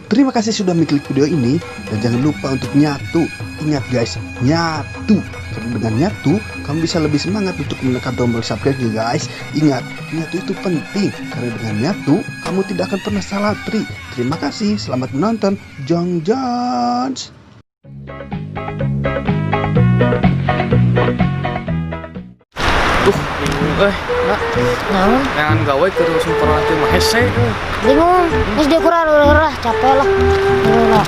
Terima kasih sudah mengklik video ini dan jangan lupa untuk nyatu. Ingat guys, nyatu. Karena dengan nyatu, kamu bisa lebih semangat untuk menekan tombol subscribe ya guys. Ingat, nyatu itu penting karena dengan nyatu, kamu tidak akan pernah salah tri. Terima kasih, selamat menonton. Jong Jones. Duh, bingung eh, nak. Naon? Neangan gawe keur usum corona teh mah hese euy. Bingung. Geus dia kurang udah capek lah. Udah.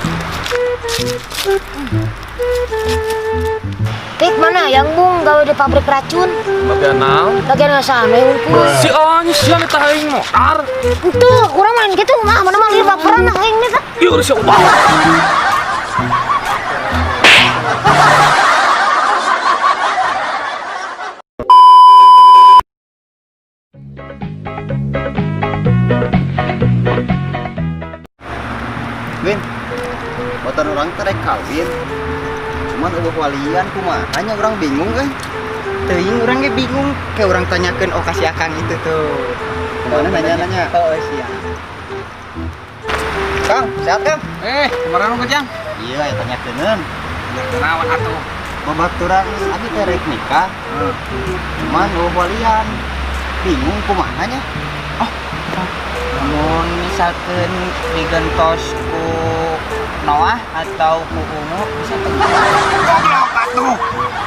Pik mana yang bung gawe di pabrik racun? Bagian naon? Bagian ngasaan we unggul. Si anjing sia teh aing motor. Itu kurang main gitu mah mana mah lieur baperan lah aing teh. Ieu sia ubah. Win, motor orang teh rek kawin. Cuman eueuh walian kumaha nya urang bingung euy. Teuing urang ge bingung, kayak urang tanyakeun oh ka si Akang itu tuh. Kumaha nanya-nanya? Oh, siap. Kang, sehat Kang? Eh, kemarin ku Jang? Iya, ya tanyakeun. Kenawan atuh. Babaturan abi teh rek nikah. Cuman eueuh walian. Bingung kumaha nya? Mun misalkan digentos ku Noah atau ku Ungu bisa tuh. Goblok atuh.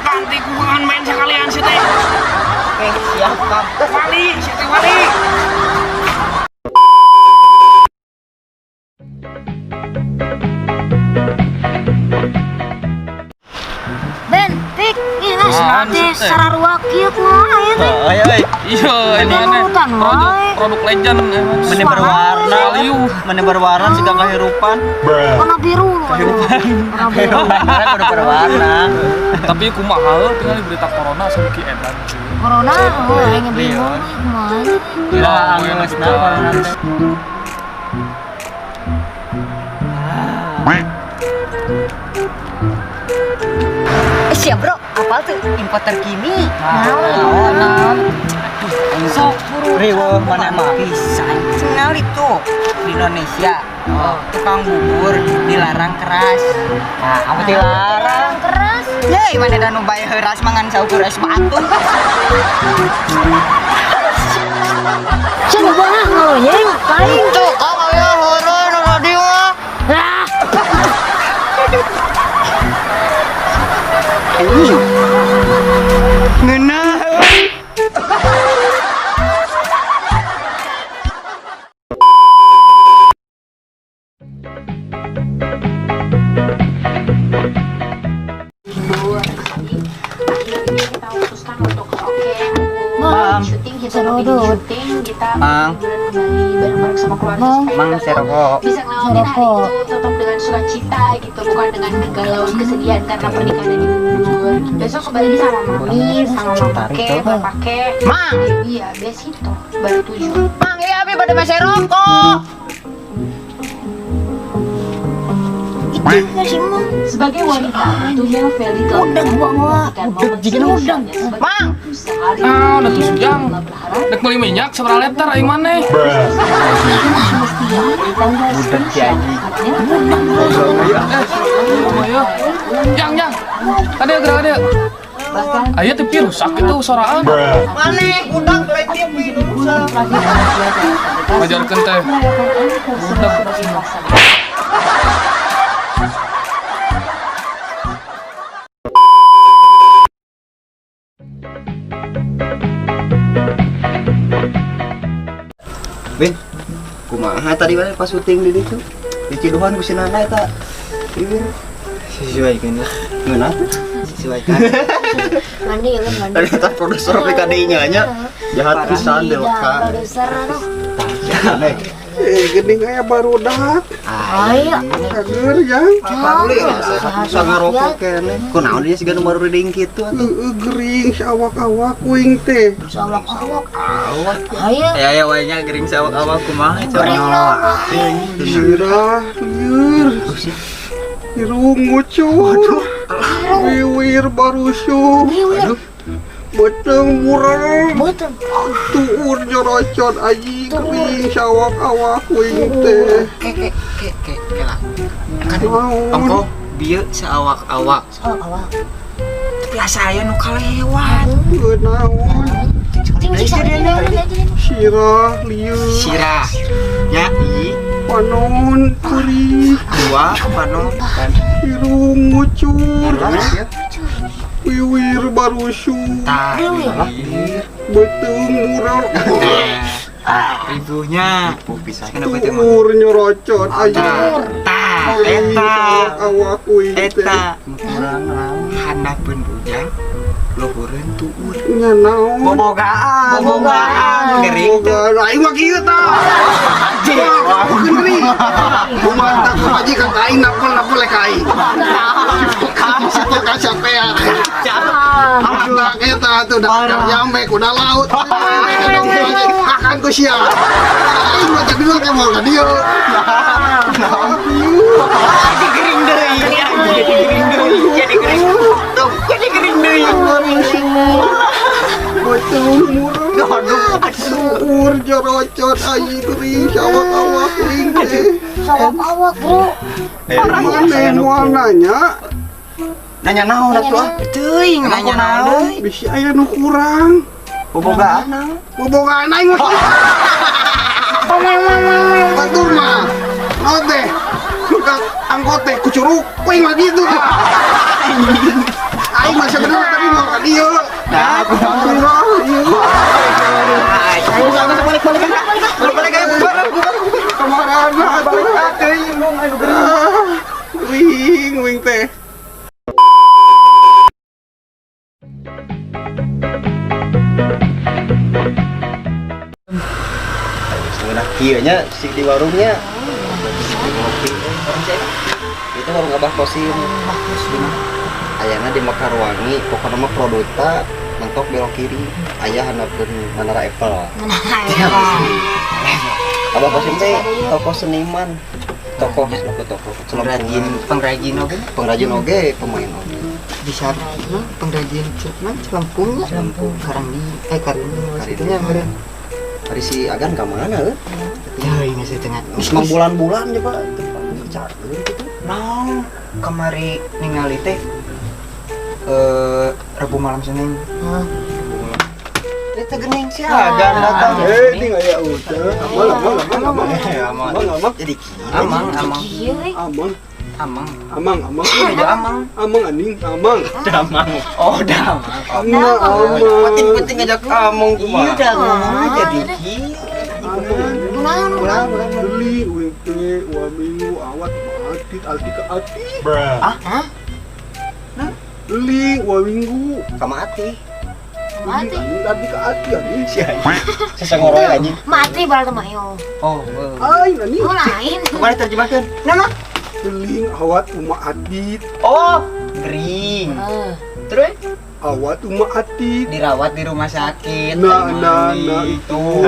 Ganti ku main sekalian si teh. Oke, siap Kang. Wali, si teh wali. Ben, Pik, ini nah Naon, teh sih, teh? sararua kieu kumaha ieu teh? Oh, iya, euy. Iya, ini aneh. Nurutan Produk wae. produk legend emang. Meni berwarna. Value. Meni berwarna siga kehirupan. Warna biru. Warna biru. Karena kudu berwarna. Tapi kumaha heuh tinggal berita corona saeuki edan. Corona, oh aing bingung kumaha. Ya, Iya, geus nah corona teh. Eh, siap bro, apa tuh info terkini? Naon? Naon? Sok buru. Riweuh mana mah pisan. Cengal itu di Indonesia. Oh, tukang bubur dilarang keras. Nah, apa dilarang? Keras. Yey, mana dan nu bae heuras mangan saukur es batu. Cenah banget ngalonyeng paling. Tuh, kau aya heureuy nu radio. Ah. Ngeunah euy. Jadi akhirnya kita memutuskan untuk oke, aku Mang. syuting, kita Seru lebih tuh. syuting, kita Mang. liburan kembali bareng-bareng sama keluarga Mang. supaya Mang kita tuh serokok. bisa ngelewatin hari Serokok. itu tetap dengan sukacita gitu, bukan dengan kegalauan kesedihan karena pernikahan ini mundur. Besok kembali sama mami, sama mama ke, bapak ke, Mang. Iya, besok itu baru 7. Mang, ieu abi bade mese rokok. Itu si Mang. Sebagai wanita, tentunya Feli telah Udah, bawa. menantikan momen Udah, jigana udah. spesialnya sebagai Mang. ibu sehari. Ah, udah tuh sujang. Berharap Dek meuli minyak sabaraha liter aing maneh. semestinya di tanggal spesial tepatnya Eh, ayo. Yang, yang. Tadi gerak dia. bahkan Aya TV rusak itu soraan. Maneh budak lain TV nu rusak. Ngajarkeun teh. merayakan anniversary Budak. sebagai pasangan. Win, kumaha tadi mana pas syuting di ditu? Di Ciduhan ku si Nana eta. Bibir. Sesuaikan lah. Ngeunah tuh. Sesuaikan. Mandi ya mandi. Ternyata produser PKD-nya nya jahat pisan Iya, deh ka. produser aduh. Aneh. Eh, geuning aya barudak. Ayo. Kager jang. Beli sangat rokok kene. Kunaon dia siga nu baru reading kitu atuh. Heeh, gering sawak-awak kuing teh. Sawak-awak. Awak. Ayo. Ya ya wae nya gering sawak-awak kumaha Gering lah. Sirah, lieur. Irung ngucur. Wiwir barusuh. Wiwir. Beuteung burel. Beuteung. Tuur jorocot anjing kering sawak awak kuing teh. Ke ke ke ke lah. Kan ongko bieu saawak-awak. Saawak-awak. Tapi asa aya nu kalewat. Heuh naon? Cing cing Sirah lieu. Sirah. Ya i. Panon perih. Dua panon. Irung ngucur. Wiwir barusu. Beuteung murel. Ribuhnya. Tuur nyorocot aja. Tah, eta. Awak kuing teh. Eta. Handapeun bujang. Luhureun tuur. Nya naon? Bobogaan. Bobogaan. Gering teh. Aing mah kieu tah. Gering. Kumaha tah pamajikan aing napel-napel ka aing. Situ ka sampean. Nah, eta tuh dah jambe kuda laut. Akan ku sia. Aing mah teh dulu teh mau ka dieu. Jadi gering deui. Jadi gering deui. Jadi gering. Tuh, jadi gering deui. Beuteung murah. Tuur jorocot aing gering sawak-awak kuing teh. Sawak-awak, Bro. Mana moal nanya? Nanya naon atuh ah? Teuing nanya naon deui? Bisi aya nu kurang. Bobogaan naon? Bobogaan aing mah. Batur mah. Naon teh? Luka angkot teh ku curug kuing mah kitu tah. Aing mah sebenarnya tadi mau ka dieu. Nah, kurang ieu. Balik-balik balik ayo bubar bubar. Kamarana atuh. Teuing mong anu gering. Wing wing teh. Nah, kieu nya si di warungnya. Ngopi. Itu warung Abah Kosim. Ayana di Mekarwangi, pokokna mah produkta mentok belok kiri. Aya handapeun Menara Eiffel. Abah Kosim teh tokoh seniman. Tokoh tokoh pengrajin, pengrajin oge, pengrajin oge, pemain oge. Bisa pengrajin celempung, celempung karang di karang meureun. Hari si Agan ka mana euy? Teuing sih tengah. Geus bulan-bulan je Pak. Cager gitu. Naon kamari ningali teh Rabu malam Senin. Hah. Eta geuning si Agan datang. Ini aya udah. Amang amang amang. Amang amang. Jadi kieu. Amang amang. Amang. Amang. Amang amang. Iya amang. Amang anjing amang. Damang. Oh damang. Amang amang. Penting-penting ngajak among kumaha. Iya udah ngomongnya jadi kieu. Kunaon? Pulang pulang. Beli uing teh dua minggu awat mati alti ke ati. Ah? Hah? Beli dua minggu sama ati. Mati. Ati ke ati anjing. Si anjing. Sesengoroy anjing. Mati berarti mah yo. Oh. Aing anjing. Oh lain. Kemana terjemahkan? Nama? Beling awat uma ati. Oh, gering. Terus? Awat uma ati. Dirawat di rumah sakit. Nah, nah, nah itu.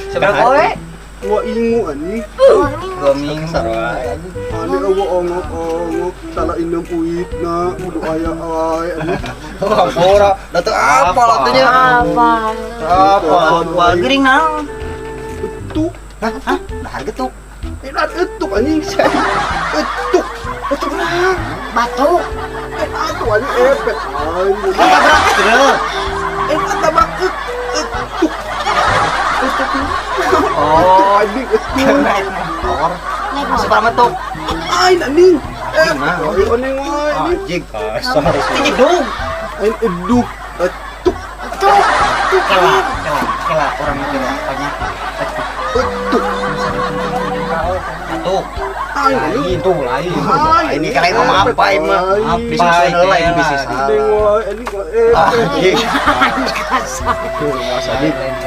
Seberapa poe? Dua ingu anjing. 2 minggu. Ane awa ongok-ongok salah inum uitna kudu aya ai anjing. Ora, da teu apa atunya. Apa? Apa? Gering naon? Etuk. Hah? Dahar getuk. Etuk anjing. Etuk. Etuk naon? Batuk. Atuh anjing epet anjing. Tabrak. Tabrak etuk. Etuk. Oh, anjing etuk. Naik motor. Naik motor. Super metuk. Aing anjing. Ayo anjing wae anjing. Anjing kasar. Tinggi dong. Aing eduk etuk. Etuk. Kela, kela, kela orang mikir apanya. Etuk. Etuk. Lain tuh lain. Ini kalian mah apa ini mah? Bisnis lain bisnis. Anjing Anjing. Kasar.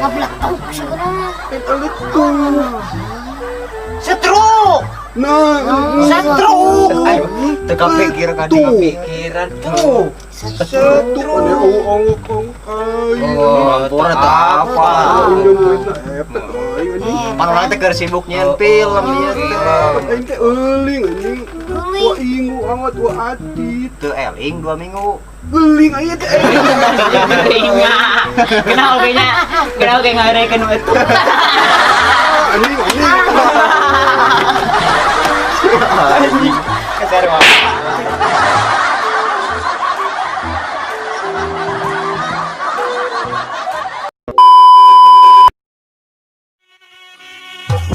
Ngablak tau sebenarnya. Etuk. Setruk. Nah, Setruk. Teka pikir kan Pikiran tuh. Setruk aneh ongok-ongok aing. Oh, ampun apa? Aing epet aing anjing. Pan urang teh keur sibuk nyieun film ieu teh. Aing teh euling anjing. Wah ingu amat wah atit. Teu eling 2 minggu. Euling aing teh. Ingat. Kenapa kayaknya? Kenapa kayak ngarekeun itu? Anjing anjing. Anjing. Kasar mah.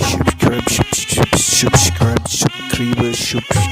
Subscribe, subscribe, subscribe, subscribe, subscribe.